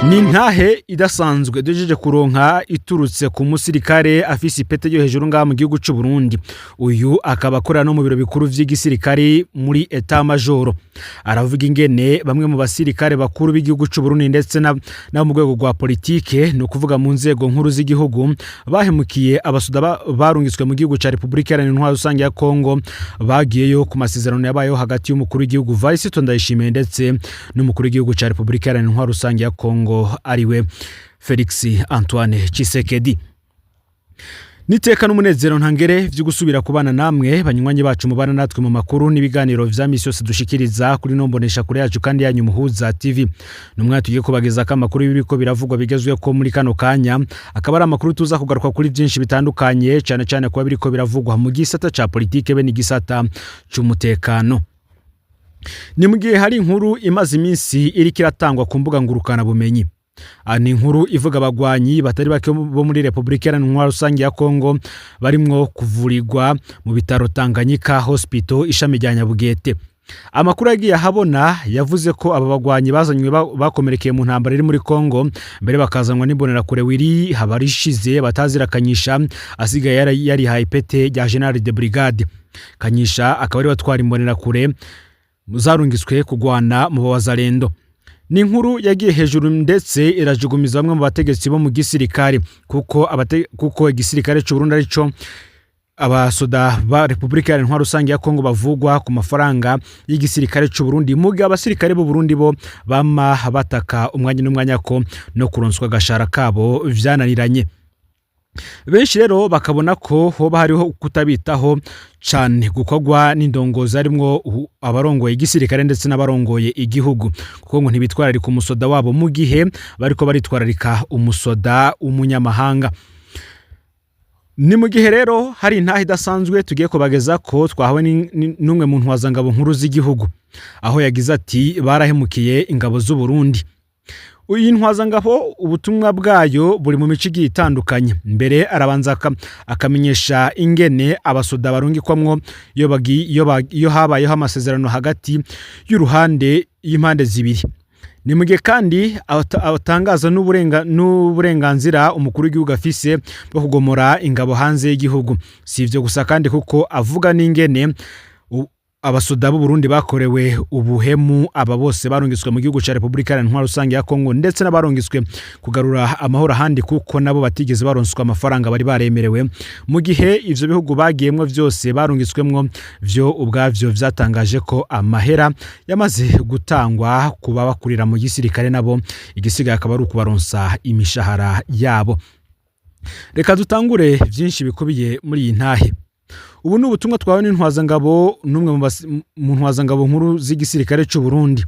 Ni intahe idasanzwe duhejeje kuronka iturutse ku musirikare afise ipete ryo hejuru ngaha mu gihugu c'u Burundi. Uyu akaba akorera no mu biro bikuru vy'igisirikare muri état-major. Aravuga ingene bamwe mu basirikare bakuru b'igihugu c'u Burundi ndetse n'abo mu rwego rwa politike, ni ukuvuga mu nzego nkuru z'igihugu, bahemukiye abasoda barungitswe mu gihugu ca Repubulika Iharanira Intwaro Rusange ya Kongo, bagiyeyo ku masezerano yabayeho hagati y'umukuru w'igihugu Varisito Ndayishimiye ndetse n'umukuru w'igihugu ca Repubulika Iharanira Intwaro Rusange ya Kongo, ariwe Felix Antoine Tshisekedi. Niteka n'umunezero ntangere vyo gusubira kubana namwe, banywanyi bacu mubana natwe mu makuru n'ibiganiro vya misi yose dushikiriza kuri no mbonesha kure yacu kandi yanyu Muhuza TV. Numwe tugiye kubageza ko amakuru y'ibiriko biravugwa bigezweho ko muri kano kanya, akaba ari amakuru tuza kugaruka kuri byinshi bitandukanye, cyane cyane kuba biriko biravugwa mu gisata ca politike be n'igisata c'umutekano. Ni mu gihe hari inkuru imaze iminsi iriko iratangwa ku mbuga ngurukana bumenyi. Ni inkuru ivuga abagwanyi batari bake bo muri Repubulika Iharanira Intwaro Rusange ya Kongo barimwo kuvurirwa mu bitaro Tanganyika Hospital, ishami rya Nyabugete. Amakuru yagiye ahabona yavuze ko aba bagwanyi bazanywe bakomerekeye mu ntambara iri muri Kongo, mbere bakazanwa n'imbonerakure Wiri Habarishize batazira Kanyisha, asigaye yarihaye ipete rya Général de Brigade. Kanyisha akaba ari batwara imbonerakure zarungitswe kugwana mu bawazalendo. Ni inkuru yagiye hejuru ndetse irajugumiza bamwe mu bategetsi bo mu gisirikare, kuko igisirikare c'u Burundi arico abasoda ba Repubulika Iharanira Intwaro Rusange ya Kongo bavugwa ku mafaranga y'igisirikare c'u Burundi, mu gihe abasirikare b'u Burundi bo bama bataka umwanya n'umwanya ko no kuronswa agashara kabo vyananiranye. Benshi rero bakabona ko hoba hariho kutabitaho cane gukorwa n'indongozi, harimwo abarongoye igisirikare ndetse n'abarongoye igihugu, kuko ngo ntibitwararika umusoda wabo mu gihe bariko baritwararika umusoda w'umunyamahanga. Ni mu gihe rero hari intahe idasanzwe tugiye kubageza ko twahawe n'umwe mu ntwazangabo nkuru z'igihugu, aho yagize ati: "Barahemukiye ingabo z'u Burundi." Iyi ntwazangabo ubutumwa bwayo buri mu mico igiye itandukanye. Mbere arabanza akamenyesha ingene abasoda barungikwamwo iyo habayeho amasezerano hagati y'uruhande y'impande zibiri. Ni mu gihe kandi atangaza n'uburenganzira umukuru w'igihugu afise bwo kugomora ingabo hanze y'igihugu. Si ivyo gusa kandi, kuko avuga n'ingene abasoda b'u Burundi bakorewe ubuhemu, aba bose barungitswe mu gihugu ca Repubulika Iharanira Intwaro Rusange ya Kongo ndetse n'abarungitswe kugarura amahoro ahandi, kuko nabo batigeze baronswa amafaranga bari baremerewe, mu gihe ivyo bihugu bagiyemwo vyose barungitswemwo vyo ubwavyo vyatangaje ko amahera yamaze gutangwa ku babakurira mu gisirikare, nabo igisigaye akaba ari ukubaronsa imishahara yabo. Reka dutangure vyinshi bikubiye muri iyi ntahe. Ubu ni ubutumwa twawe n'intwazangabo, n'umwe mu ntwazangabo nkuru z'igisirikare c'u Burundi.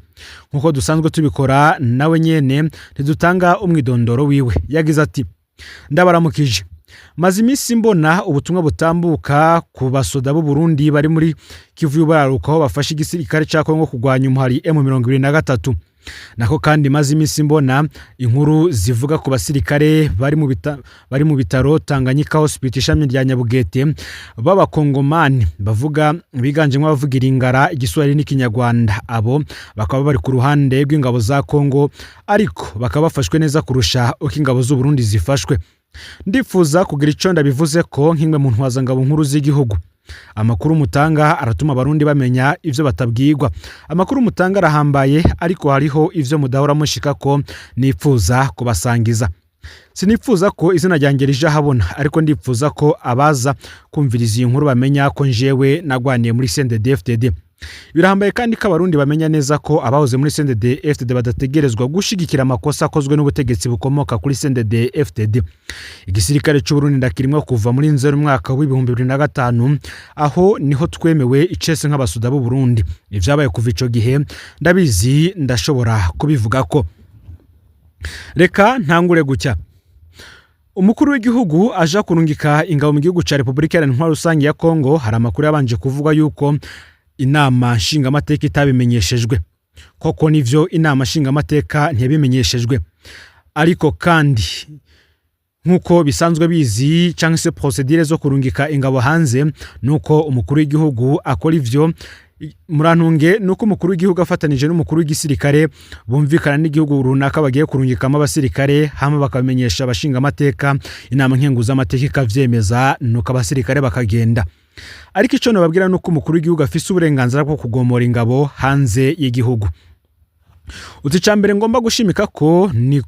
Nk'uko dusanzwe tubikora, nawe nyene ntidutanga umwidondoro wiwe. Yagize ati: "Ndabaramukije. Maze iminsi mbona ubutumwa butambuka ku basoda b'u Burundi bari muri Kivu y'Uburaruko, aho bafashe igisirikare ca Kongo kurwanya umuhari M23. Nako kandi maze iminsi mbona inkuru zivuga ku basirikare bari mu bitaro Tanganyika Hospital, ishami rya Nyabugete, b'abakongomani bavuga, biganjemo abavuga Iringara, Igiswahili n'Ikinyarwanda. Abo bakaba bari ku ruhande rw'ingabo za Kongo, ariko bakaba bafashwe neza kurusha uko ingabo z'u Burundi zifashwe. Ndifuza kugira ico ndabivuze ko nk'imwe mu ntwazangabo nkuru z'igihugu. Amakuru mutanga aratuma Abarundi bamenya ivyo batabwirwa. Amakuru mutanga arahambaye, ariko hariho ivyo mudahora mushika ko nipfuza kubasangiza. Sinifuza ko izina ryanjye rije ahabona, ariko ndipfuza ko abaza kumviriza iyi nkuru bamenya ko njewe nagwaniye muri CNDD-FDD. Birahambaye kandi ko Abarundi bamenya neza ko abahoze muri CNDD-FDD badategerezwa gushigikira amakosa akozwe n'ubutegetsi bukomoka kuri CNDD-FDD. Igisirikare c'u Burundi ndakirimwo kuva muri Nzeri umwaka w'2005, aho niho twemewe icese nk'abasoda b'u Burundi. Ivyabaye kuva ico gihe ndabizi, ndashobora kubivuga ko. Reka ntangure gutya: umukuru w'igihugu aja kurungika ingabo mu gihugu ca Repubulika Iharanira Intwaro Rusange ya Kongo, hari amakuru yabanje kuvuga yuko inama nshingamateka itabimenyeshejwe. Koko nivyo, inama nshingamateka ntiyabimenyeshejwe, ariko kandi nk'uko bisanzwe bizi cyangwa se procédure zo kurungika ingabo hanze, nuko umukuru w'igihugu akora ivyo. Murantunge, nuko umukuru w'igihugu afatanije n'umukuru w'igisirikare bumvikana n'igihugu runaka bagiye kurungikamo abasirikare, hama bakamenyesha abashingamateka, inama nkenguzamateka ikavyemeza, nuko abasirikare bakagenda. Ariko ico nababwira nuko umukuru w'igihugu afise uburenganzira bwo kugomora ingabo hanze y'igihugu. Uti icya mbere ngomba gushimika ko ni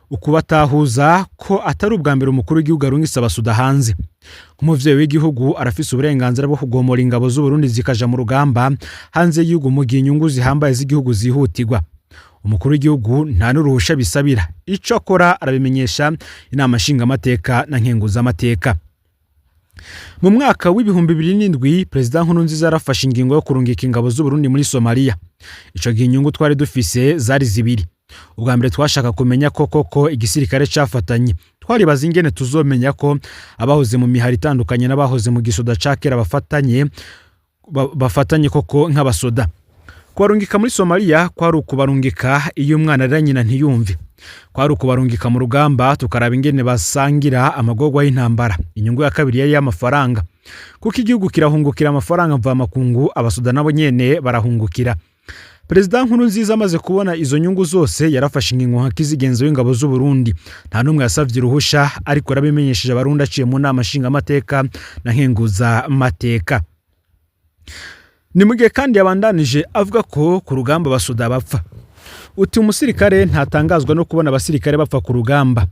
ukubatahuza ko atari ubwa mbere umukuru w'igihugu arungitse abasuda hanze. Nk'umuvyeyi w'igihugu, arafise uburenganzira bwo kugomora ingabo z'Uburundi zikaja mu rugamba hanze y'igihugu mu gihe inyungu zihambaye z'igihugu zihutirwa. Umukuru w'igihugu nta n'uruhusha bisabira. Ico akora, arabimenyesha inama nshingamateka na nkenguzamateka. Mu mwaka w'2007, Perezida Nkurunziza yarafashe ingingo yo kurungika ingabo z'Uburundi muri Somaliya. Ico gihe inyungu twari dufise zari zibiri. Ubwa mbere, twashaka kumenya ko koko igisirikare cafatanye. Twaribaza ingene tuzomenya ko abahoze mu mihari itandukanye n'abahoze mu gisoda ca kera bafatanye koko nk'abasoda. Kubarungika muri Somaliya kwari ukubarungika iyo umwana arira nyina ntiyumve. Kwari ukubarungika mu rugamba, tukaraba ingene basangira amagorwa y'intambara. Inyungu ya kabiri yari y'amafaranga, kuko igihugu kirahungukira amafaranga mvamakungu, abasoda nabo nyene barahungukira. Perezida Nkurunziza amaze kubona izo nyungu zose, yarafashe ingingo nka kizigenzo w'ingabo z'u Burundi. Nta n'umwe yasavye uruhusha, ariko yarabimenyesheje Abarundi aciye mu nama nshingamateka na nkenguzamateka. Ni mu gihe kandi yabandanije avuga ko ku rugamba abasoda bapfa. Uti umusirikare ntatangazwa no kubona abasirikare bapfa ku rugamba.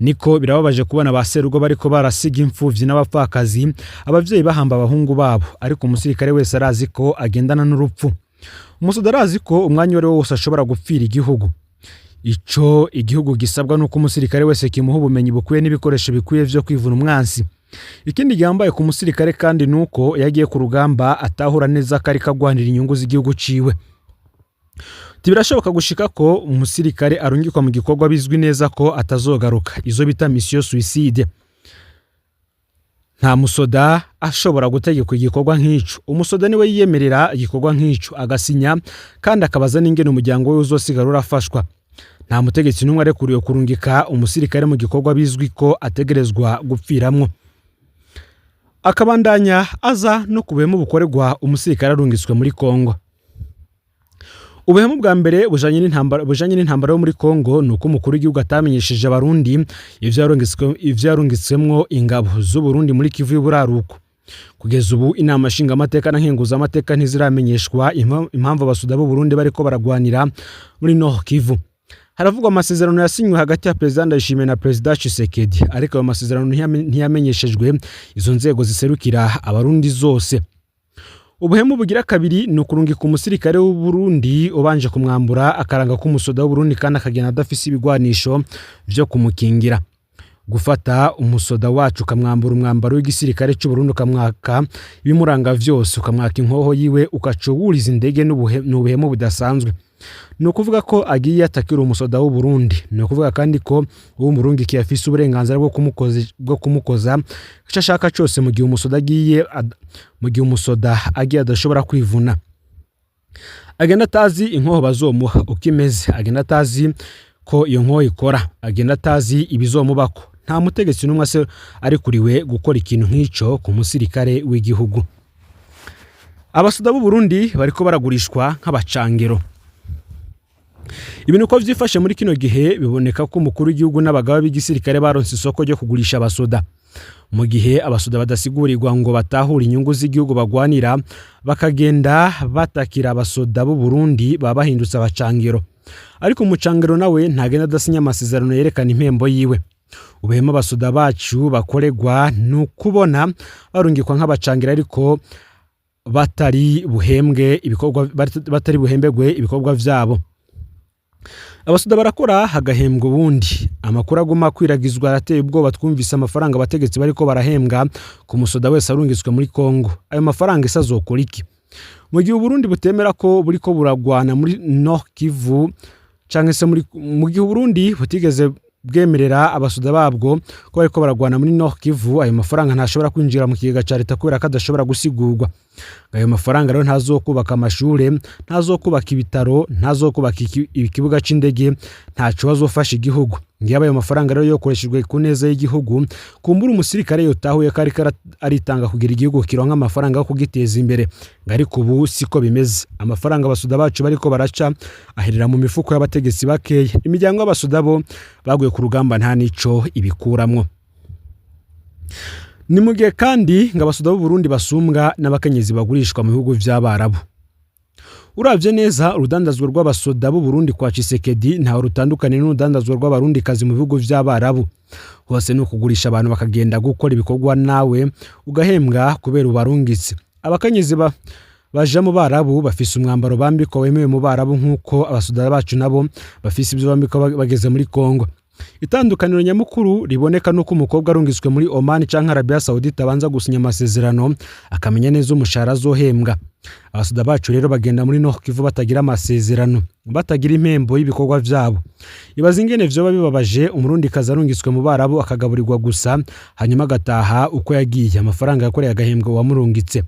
Niko birababaje kubona ba serugo bariko barasiga imfuvyi n'abapfakazi, abavyeyi bahamba abahungu babo, ariko umusirikare wese arazi ko agendana n'urupfu. Umusoda arazi ko umwanya uwo ari wo wose ashobora gupfira igihugu. Ico igihugu gisabwa nuko umusirikare wese kimuha ubumenyi bukwiye n'ibikoresho bikwiye vyo kwivuna umwansi. Ikindi gihambaye ku musirikare kandi nuko iyo agiye ku rugamba atahura neza ko ariko agwanira inyungu z'igihugu ciwe. Birashoboka gushika ko umusirikare arungikwa mu gikorwa bizwi neza ko atazogaruka, izo bita mission suicide. Nta musoda ashobora gutegekwa igikorwa nk'ico. Umusoda niwe yiyemerera igikorwa nk'ico, agasinya kandi akabaza n'ingene umuryango we uzosigara urafashwa. Nta mutegetsi n'umwe arekuriwe kurungika umusirikare mu gikorwa bizwi ko ategerezwa gupfiramwo. Akabandanya aza no ku buhemu bukorerwa umusirikare arungitswe muri Kongo. Ubuhemu bwa mbere bujanye n'intambara yo muri Kongo ni uko umukuru w'igihugu atamenyesheje Abarundi ivyo yarungitswemwo ingabo z'Uburundi muri Kivu y'Uburaruko. Kugeza ubu inama nshingamateka na nkenguzamateka ntiziramenyeshwa impamvu abasoda b'Uburundi bariko baragwanira muri Nord Kivu. Haravugwa amasezerano yasinywe hagati ya Perezida Ndayishimiye na Perezida Tshisekedi, ariko ayo masezerano ntiyamenyeshejwe izo nzego ziserukira Abarundi zose. Ubuhemu bugira kabiri ni ukurungika umusirikare w'Uburundi ubanje kumwambura akaranga k'umusoda w'Uburundi, kandi akagenda adafise ibigwanisho vyo kumukingira. Gufata umusoda wacu ukamwambura umwambaro w'igisirikare c'Uburundi, ukamwaka ibimuranga vyose, ukamwaka inkoho yiwe, ugaca wuriza indege, ni ubuhemu budasanzwe. Ni ukuvuga ko agiye atakira umusoda w'Uburundi. Ni ukuvuga kandi ko uwo umurungikiye afise uburenganzira bwo kumukoza ico ashaka cose, mu gihe umusoda agiye adashobora kwivuna. Agenda atazi inkoho bazomuha uko imeze, agenda atazi ko iyo nkoho ikora, agenda atazi ibizomubako. Nta mutegetsi n'umwe ase arikuriwe gukora ikintu nk'ico ku musirikare w'igihugu. Abasoda b'u Burundi bariko baragurishwa nk'abacangero. Ibintu uko vyifashe muri kino gihe, biboneka ko umukuru w'igihugu n'abagaba b'igisirikare baronse isoko ryo kugurisha abasoda. Mu gihe abasoda badasigurirwa ngo batahure inyungu z'igihugu bagwanira, bakagenda batakira abasoda b'u Burundi, baba bahindutse abacangero. Ariko umucangero nawe ntagenda adasinya amasezerano yerekana impembo yiwe. Ubuhemu abasoda bacu bakoregwa ni ukubona barungikwa nk'abacangero, ariko batari buhembegwe ibikorwa vyabo. Abasoda barakora hagahembwa ubundi. Amakuru aguma akwiragizwa arateye ubwoba. Twumvise amafaranga abategetsi bariko barahembwa ku musoda wese arungitswe muri Kongo. Ayo mafaranga ese azokora iki mu gihe Uburundi butemera ko buriko buragwana muri Nord Kivu, canke se mu gihe Uburundi butigeze bwemerera abasoda babwo ko bariko baragwana muri Nord Kivu? Ayo mafaranga ntashobora kwinjira mu kigega ca leta kubera ko adashobora gusigurwa. Ayo mafaranga rero ntazokubaka amashure, ntazokubaka ibitaro, ntazokubaka ikibuga c'indege, ntaco azofasha igihugu. Ngiyo ayo mafaranga rero yokoreshejwe ku neza y'igihugu, kumbura umusirikare yotahuye ko ariko aritanga kugira igihugu kironka amafaranga yo kugiteza imbere. Ngo ariko ubu siko bimeze. Amafaranga abasoda bacu bariko baraca aherera mu mifuko y'abategetsi bakeya. Imiryango y'abasoda bo baguye ku rugamba nta nico ibikuramwo. Ni mu gihe kandi ngo abasoda b'u Burundi basumbwa n'abakenyezi bagurishwa mu bihugu vy'Abarabu. Uravye neza urudandazwa rw'abasoda b'u Burundi kwa Tshisekedi ntaho rutandukanye n'urudandazwa rw'abarundikazi mu bihugu vy'Abarabu. Hose ni ukugurisha abantu bakagenda gukora ibikorwa, nawe ugahembwa kubera ubarungitse. Abakenyezi baja mu Barabu bafise umwambaro bambikwa wemewe mu Barabu, nk'uko abasoda bacu nabo bafise ivyo bambikwa bageze muri Kongo. Itandukaniro nyamukuru riboneka nuko umukobwa arungitswe muri Oman canke Arabia Saudite abanza gusinya amasezerano, akamenya neza umushahara azohembwa. Abasoda bacu rero bagenda muri Nord Kivu batagira amasezerano, batagira impembo y'ibikorwa vyabo. Ibaze ingene vyoba bibabaje umurundikazi arungitswe mu Barabu akagaburirwa gusa, hanyuma agataha uko yagiye, amafaranga yakoreye agahembwa uwamurungitse.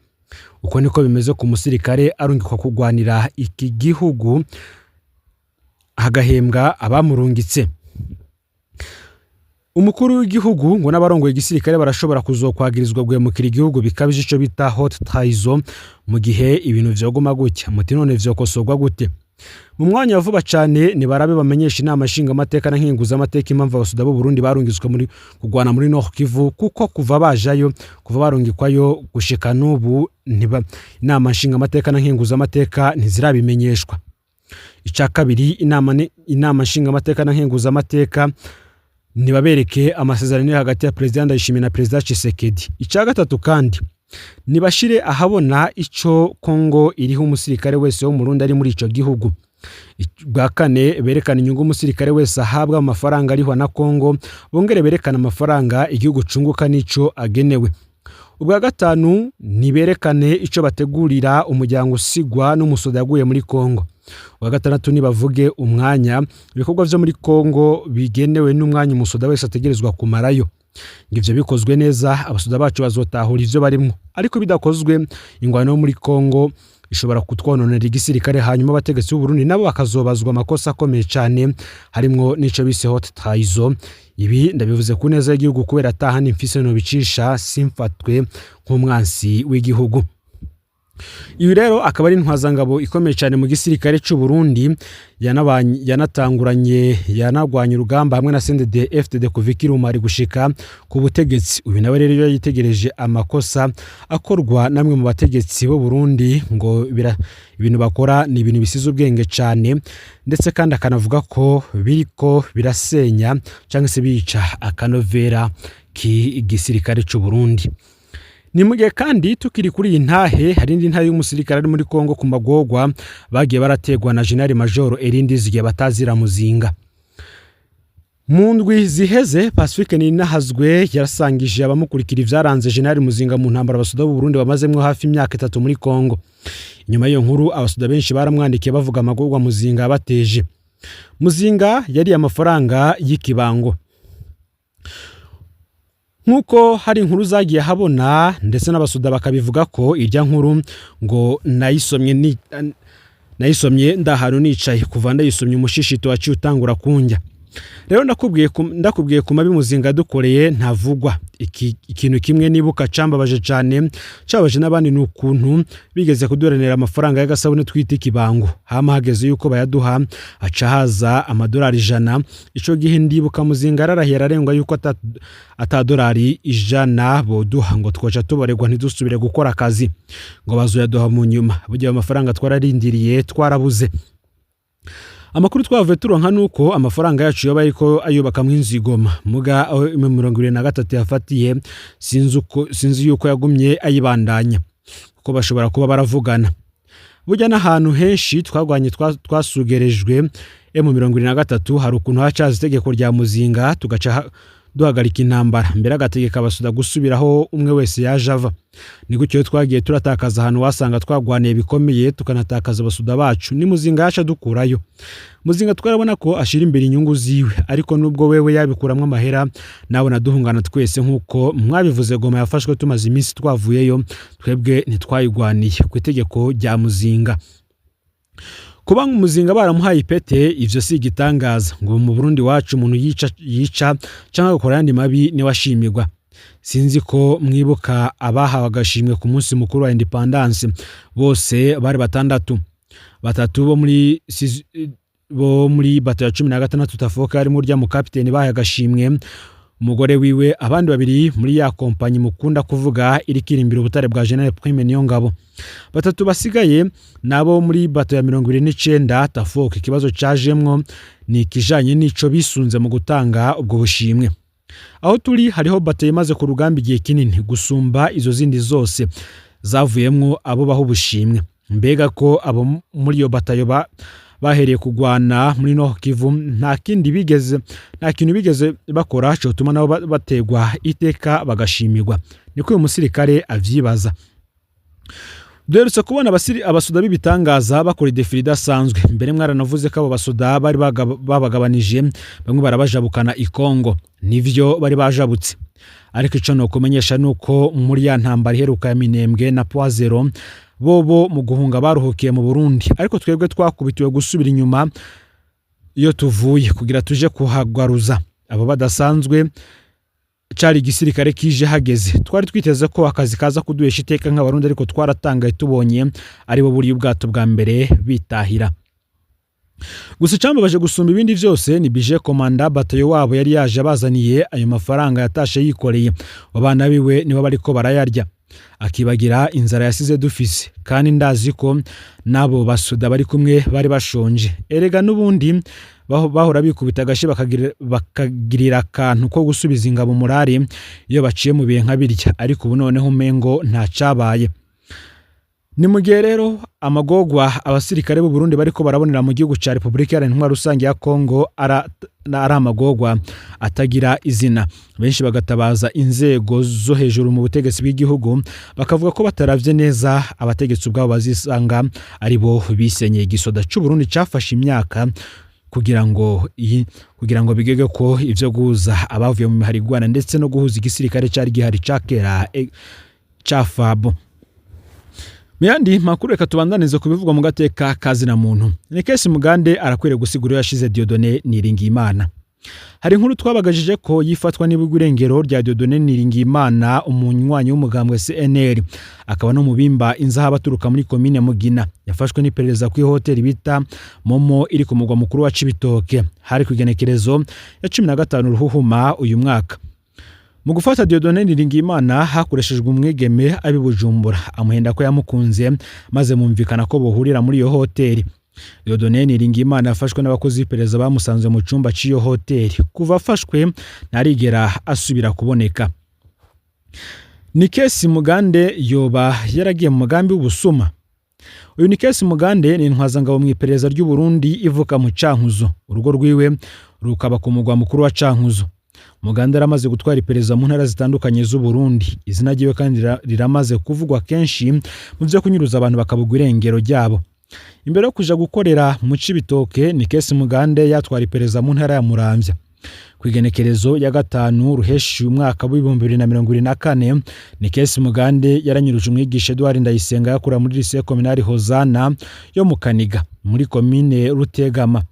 Uko niko bimeze ku musirikare arungikwa kugwanira iki gihugu, hagahembwa abamurungitse. Umukuru w'igihugu ngo n'abarongoye igisirikare barashobora kuzokwagirizwa guhemukira igihugu bikabije, ico bita haute trahison, mu gihe ibintu vyoguma gutya. Muti none vyokosorwa gute? Mu mwanya wa vuba cane nibarabe bamenyesha inama nshingamateka na nkenguzamateka impamvu abasoda b'u Burundi barungitswe muri kugwana muri Nord Kivu, kuko kuva bajayo, kuva barungikwayo gushika n'ubu, ntiba inama nshingamateka na nkenguzamateka ntizirabimenyeshwa. Ica kabiri, inama nshingamateka na nkenguzamateka nibabereke amasezerano iri hagati ya Perezida Ndayishimiye na Perezida Tshisekedi. Icya gatatu kandi, nibashire ahabona ico Kongo iriho umusirikare wese w'Umurundi ari muri ico gihugu. Bwa kane, berekana inyungu umusirikare wese ahabwa mu mafaranga arihwa na Kongo, bongere berekane amafaranga igihugu cunguka n'ico agenewe. Ubwa gatanu, niberekane ico bategurira umuryango usigwa n'umusoda yaguye muri Kongo. Ubwa gatandatu, nibavuge umwanya ibikorwa vyo muri Kongo bigenewe n'umwanya umusoda wese ategerezwa kumarayo. Ngo ivyo bikozwe neza, abasoda bacu bazotahura ivyo barimwo, ariko bidakozwe, ingwano yo muri Kongo ishobora kutwononera igisirikare, hanyuma abategetsi b'u Burundi nabo bakazobazwa amakosa akomeye cane, harimwo n'ico bise haute trahison. Ibi ndabivuze ku neza y'igihugu, kubera atahandi mfise nobicisha simfatwe nk'umwansi w'igihugu. Ibi rero akaba ari intwazangabo ikomeye cyane mu gisirikare cy'u Burundi, yanatanguranye, yanagwanye urugamba hamwe na CNDD FDD kuva ikirumari gushika ku butegetsi. Uyu nawe rero iyo yitegereje amakosa akorwa namwe mu bategetsi b'u Burundi, ngo ibintu bakora ni ibintu bisize ubwenge cyane, ndetse kandi akanavuga ko biriko birasenya cyangwa se bica akanovera k'igisirikare cy'u Burundi. Ni mu gihe kandi tukiri kuri iyi ntahe, hari indi ntahe y'umusirikare ari muri Kongo ku magorwa bagiye barategwa na General Major Erindi zigiye batazira Muzinga. Mu ndwi ziheze, Pacifique Ninahazwe yarasangije abamukurikira ivyaranze General Muzinga mu ntambara abasoda b'u Burundi bamazemwo hafi imyaka 3 muri Kongo. Inyuma y'iyo nkuru, abasoda benshi baramwandikiye bavuga amagorwa Muzinga yabateje. Muzinga yariye amafaranga y'ikibango. Nk'uko hari inkuru zagiye habona ndetse n'abasoda bakabivuga ko irya nkuru ngo nayisomye ni nayisomye ndahantu nicaye, kuva ndayisomye umushishito waciye utangura kunjya. Rero ndakubwiye ku mabi Muzinga yadukoreye ntavugwa. Ikintu kimwe nibuka cambabaje cane, cababaje n'abandi, ni ukuntu bigeze kuduranira amafaranga y'agasabune twita ikibango, hama hageze yuko bayaduha haca haza amadolari 100. Ico gihe ndibuka Muzinga ararahiye ararengwa yuko atadolari 100 boduha, ngo twoca tubaregwa ntidusubire gukora akazi, ngo bazoyaduha mu nyuma. Burya ayo mafaranga twararindiriye, twarabuze. Amakuru twavuye turonka nuko amafaranga yacu yoba ariko ayubakamwo inzu igoma muga aho M23 yafatiye, sinzi yuko yagumye ayibandanya, kuko bashobora kuba baravugana. Burya n'ahantu henshi twagwanye twasugerejwe M23, hari ukuntu hacaza itegeko rya Muzinga tugaca duhagarika intambara, mbere agategeka abasoda gusubiraho umwe wese yaje ava. Ni gutyo rero twagiye turatakaza ahantu wasanga twagwaniye bikomeye, tukanatakaza abasoda bacu, ni Muzinga yaca dukurayo. Muzinga twarabona ko ashira imbere inyungu ziwe, ariko nubwo wewe yabikuramwo amahera, nabona duhungana twese. Nk'uko mwabivuze, Goma yafashwe tumaze iminsi twavuyeyo, twebwe ntitwayigwaniye ku itegeko rya Muzinga. Kuba Muzinga baramuhaye ipete, ivyo si igitangaza. Ngo mu Burundi wacu umuntu yica yica canke agakora ayandi mabi niwe ashimirwa. Sinzi ko mwibuka abahawe agashimwe ku munsi mukuru wa indépendance, bose bari batandatu. Batatu bo muri bato ya 16 Tafoka, harimo urya mu kapiteni bahaye agashimwe umugore wiwe, abandi babiri muri ya kompanyi mukunda kuvuga iriko irimbira ubutare bwa General Prime Niyongabo. Batatu basigaye nabo muri bato ya 29 Tafoka. Ikibazo cajemwo ni ikijanye n'ico bisunze mu gutanga ubwo bushimwe. Aho turi hariho bato imaze ku rugamba igihe kinini gusumba izo zindi zose zavuyemwo abo baha ubushimwe. Mbega ko abo muri iyo batayo bahereye kugwana muri Nord Kivu nta kindi bigeze, nta kintu bigeze bakora cotuma nabo bategwa iteka bagashimirwa? Niko uyu musirikare avyibaza. Duherutse kubona abasoda b'ibitangaza bakora i défilé idasanzwe. Mbere mwaranavuze ko abo basoda bari babagabanije, bamwe barabajabukana i Kongo. Nivyo, bari bajabutse, ariko ico nokumenyesha nuko muri ya ntambara iheruka ya Minembwe na Point Zero, bobo mu guhunga baruhukiye mu Burundi, ariko twebwe twakubitiwe gusubira inyuma iyo tuvuye kugira tuje kuhagaruza abo badasanzwe. Cari igisirikare kije hageze. Twari twiteze ko akazi kaza kuduhesha iteka nk'Abarundi, ariko twaratangaye tubonye aribo buriye ubwato bwa mbere bitahira. Gusa icambabaje gusumba ibindi vyose ni bije komanda batayo wabo yari yaje abazaniye ayo mafaranga yatashe yikoreye. Abana biwe nibo bariko barayarya, akibagira inzara yasize dufise, kandi ndazi ko n'abo basoda bari kumwe bari bashonje. Erega n'ubundi bahora bikubita agashi bakagirira akantu ko gusubiza ingabo umurari iyo baciye mu bihe nka birya, ariko ubu noneho umengo nta cabaye. Ni mu gihe rero amagogwa abasirikare b'u Burundi bariko barabonera mu gihugu ca Repubulika Iharanira Intwaro Rusange ya Kongo ari amagogwa atagira izina. Benshi bagatabaza inzego zo hejuru mu butegetsi bw'igihugu, bakavuga ko bataravye neza abategetsi ubwabo bazisanga ari bo bisenyeye igisoda c'u Burundi cafashe imyaka kugira ngo bigege ko ivyo guhuza abavuye mu mihari igwana ndetse no guhuza igisirikare cari gihari ca kera ca FAB. Mu yandi makuru, reka tubandanize ku bivugwa mu gateka kazina muntu. Nikesi Mugande arakwiriye gusigura iyo yashize Dieudonné Niringiyimana. Hari inkuru twabagajije ko yifatwa n'ibugwa irengero rya Dieudonné Niringiyimana, umunywanyi w'umugambwe CNL, akaba no mubimba inzahabu aturuka muri komine Mugina. Yafashwe n'iperereza ku hoteli bita Momo iri ku mugwa mukuru wa Cibitoke, hari ku igenekerezo ya 15 Ruhuhuma uyu mwaka. Mu gufata Dieudonné Niringiyimana hakoreshejwe umwigeme abi Bujumbura, amuhenda ko yamukunze, maze mumvikana ko bohurira muri iyo hoteli. Dieudonné Niringiyimana yafashwe n'abakozi b'iperereza bamusanze mu cyumba cy'iyo hoteli. Kuva afashwe ntarigera asubira kuboneka. Nikesi Mugande yoba yaragiye mu mugambi w'ubusuma. Uyu Nikesi Mugande ni intwazangabo mu iperereza ry'u Burundi, ivuka mu Cankuzo, urugo rwiwe rukaba ku mugwa mukuru wa Cankuzo. Mugande aramaze gutwara iperereza mu ntara zitandukanye z'u Burundi. Izina ryiwe kandi riramaze kuvugwa kenshi mu byo kunyuruza abantu bakabugwa irengero ryabo. Imbere yo kuja gukorera mu Cibitoke, Nikesi Mugande yatwara iperereza mu ntara ya Muramvya. Ku igenekerezo ya 5 Ruheshi umwaka w'2024, Nikesi Mugande yaranyuruje umwigisha Edouard Ndayisenga yakura muri lycée communale Hozana yo mu Kaniga muri komine Rutegama.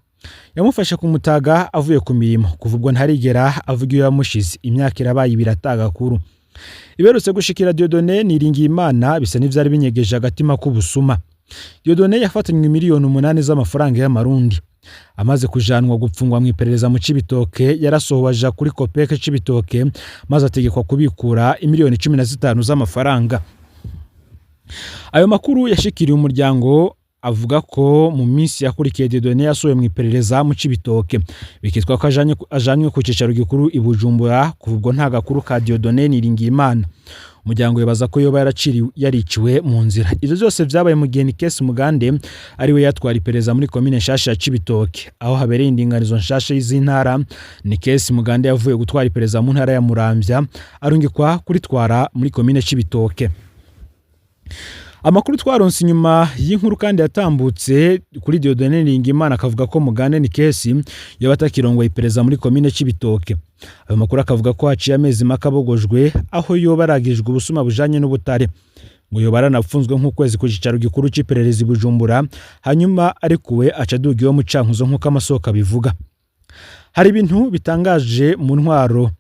Yamufashe ku mutaga avuye ku mirimo. Kuva ubwo ntarigera avuga iyo yamushize. Imyaka irabaye ibiri atagakuru. Iberutse gushikira Dieudonné Niringiyimana bisa n'ivyari binyegeje agatima k'ubusuma. Dieudonné yafatanywe miliyoni 8 z'amafaranga y'amarundi. Amaze kujanwa gupfungwa mu iperereza mu Cibitoke, yarasohowe aja kuri Kopeke Cibitoke, maze ategekwa kubikura imiliyoni 15 z'amafaranga. Ayo makuru yashikiriye umuryango avuga ko mu minsi yakurikiye Dieudonné yasohowe mu iperereza mu Cibitoke, bikitwa ko ajanywe ku cicaro gikuru i Bujumbura. Kuva ubwo nta gakuru ka Dieudonné Niringiyimana. Umuryango wibaza ko yoba yariciwe mu nzira. Ivyo vyose vyabaye mu gihe Nikesi Mugande ariwe yatwara iperereza muri komine nshasha ya Cibitoke, aho habereye indinganizo nshasha y'izintara. Nikesi Mugande yavuye gutwara iperereza mu ntara ya Muramvya, arungikwa kuritwara muri komine Cibitoke. Amakuru twaronse inyuma y'inkuru kandi yatambutse kuri Dieudonné Niringiyimana akavuga ko Mugande Nikesi yoba atakirongoye iperereza muri komine Cibitoke. Ayo makuru akavuga ko haciye amezi make abogojwe, aho yoba aragijwe ubusuma bujanye n'ubutare. Ngo yoba aranapfunzwe nk'ukwezi ku cicaro gikuru c'iperereza i Bujumbura, hanyuma arekuwe aca aduga iwe mu Cankuzo nk'uko amasoko abivuga. Hari ibintu bitangaje mu ntwaro.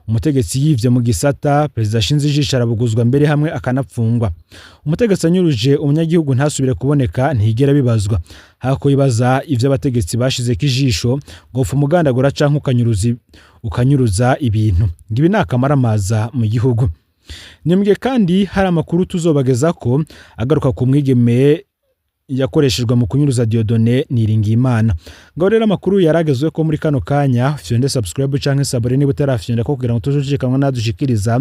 Umutegetsi yivye mu gisata, perezida ashinze ijisho arabuguzwa mbere hamwe akanapfungwa. Umutegetsi anyuruje umunyagihugu ntasubire kuboneka, ntiyigera bibazwa. Hako yibaza ivyo abategetsi bashizeko ijisho, ngo upfa umugandagura canke ukanyuruza ibintu. Ngo ibi ni akamaramaza mu gihugu. Nimbwe kandi hari amakuru tuzobageza ko agaruka ku mwigeme yakoreshejwe mu kunyuruza Dieudonné Niringiyimana. Ngaho rero amakuru yaragezwe ko muri kano kanya, fyonde subscribe canke s'abonner niba utarafyonda ko kugira ngo tuzocishikanwa nadushikiriza,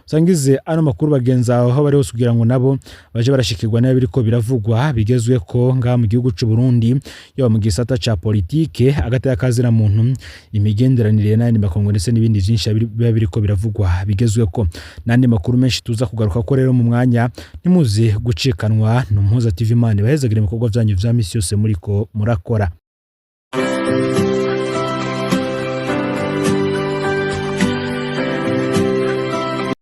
usangize ano makuru bagenzi aho bari hose kugira ngo nabo baje barashikirwa nayo biriko biravugwa bigezwe ko ngaha mu gihugu c'u Burundi, yaba mu gisata ca politike, agateka kazina muntu, imigenderanire n'ayandi makungu ndetse n'ibindi vyinshi biba biriko biravugwa bigezwe ko, n'andi makuru menshi tuza kugaruka ko rero mu mwanya. Ntimuze gucikanwa. Ni Umuhuza TV. Imana ibahezagire ibikorwa vyanyu vya misi yose muriko murakora.